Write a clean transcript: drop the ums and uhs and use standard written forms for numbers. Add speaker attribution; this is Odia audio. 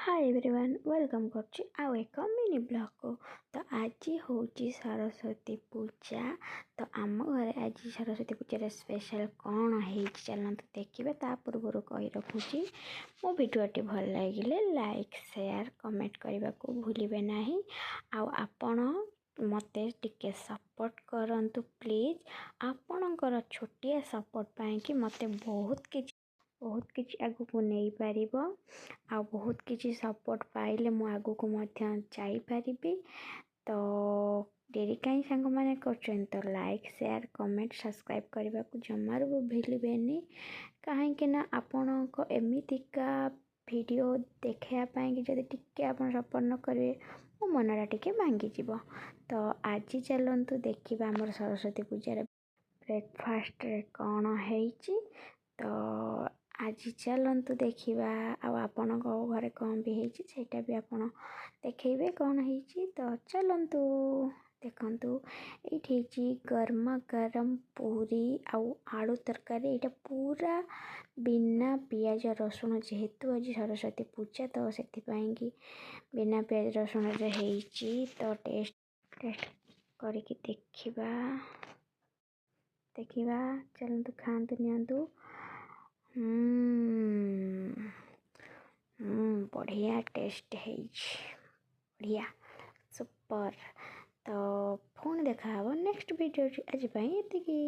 Speaker 1: ହାଏ ଏଭ୍ରିୱାନ୍, welcome କରୁଛି ଆଉ ଏକ ମିନି ବ୍ଲଗ୍କୁ। ତ ଆଜି ହେଉଛି ସରସ୍ୱତୀ ପୂଜା। ତ ଆମ ଘରେ ଆଜି ସରସ୍ୱତୀ ପୂଜାରେ ସ୍ପେଶାଲ୍ କ'ଣ ହେଇଛି, ଚାଲନ୍ତୁ ଦେଖିବେ। ତା ପୂର୍ବରୁ କହି ରଖୁଛି, ମୋ ଭିଡ଼ିଓଟି ଭଲ ଲାଗିଲେ ଲାଇକ୍, ସେୟାର, କମେଣ୍ଟ କରିବାକୁ ଭୁଲିବେ ନାହିଁ। ଆଉ ଆପଣ ମୋତେ ଟିକେ ସପୋର୍ଟ କରନ୍ତୁ ପ୍ଲିଜ୍। ଆପଣଙ୍କର ଛୋଟିଆ ସପୋର୍ଟ ପାଇଁକି ମୋତେ ବହୁତ କିଛି ବହୁତ କିଛି ଆଗକୁ ନେଇପାରିବ, ଆଉ ବହୁତ କିଛି ସପୋର୍ଟ ପାଇଲେ ମୁଁ ଆଗକୁ ମଧ୍ୟ ଯାଇପାରିବି। ତ ଡେରି କାହିଁ ସାଙ୍ଗମାନେ କରୁଛନ୍ତି? ତ ଲାଇକ୍, ସେୟାର, କମେଣ୍ଟ, ସବସ୍କ୍ରାଇବ୍ କରିବାକୁ ଜମାରୁ ବି ଭୁଲିବେନି, କାହିଁକି ନା ଆପଣଙ୍କ ଏମିତିକା ଭିଡ଼ିଓ ଦେଖାଇବା ପାଇଁକି ଯଦି ଟିକେ ଆପଣ ସପୋର୍ଟ ନ କରିବେ, ମୋ ମନଟା ଟିକେ ଭାଙ୍ଗିଯିବ। ତ ଆଜି ଚାଲନ୍ତୁ ଦେଖିବା ଆମର ସରସ୍ୱତୀ ପୂଜାରେ ବ୍ରେକଫାଷ୍ଟରେ କ'ଣ ହେଇଛି। ତ ଆଜି ଚାଲନ୍ତୁ ଦେଖିବା, ଆଉ ଆପଣଙ୍କ ଘରେ କ'ଣ ବି ହେଇଛି, ସେଇଟା ବି ଆପଣ ଦେଖେଇବେ କ'ଣ ହେଇଛି। ତ ଚାଲନ୍ତୁ ଦେଖନ୍ତୁ, ଏଇଠି ହେଇଛି ଗରମା ଗରମ ପୁରୀ ଆଉ ଆଳୁ ତରକାରୀ। ଏଇଟା ପୁରା ବିନା ପିଆଜ ରସୁଣ, ଯେହେତୁ ଆଜି ସରସ୍ୱତୀ ପୂଜା, ତ ସେଥିପାଇଁକି ବିନା ପିଆଜ ରସୁଣରେ ହେଇଛି। ତ ଟେଷ୍ଟ କରିକି ଦେଖିବା ଦେଖିବା। ଚାଲନ୍ତୁ, ଖାଆନ୍ତୁ, ନିଅନ୍ତୁ। ବଢ଼ିଆ ଟେଷ୍ଟ ହେଇଛି, ବଢ଼ିଆ, ସୁପର। ତ ପୁଣି ଦେଖାହେବ ନେକ୍ସଟ ଭିଡ଼ିଓ, ଆଜି ପାଇଁ ଏତିକି।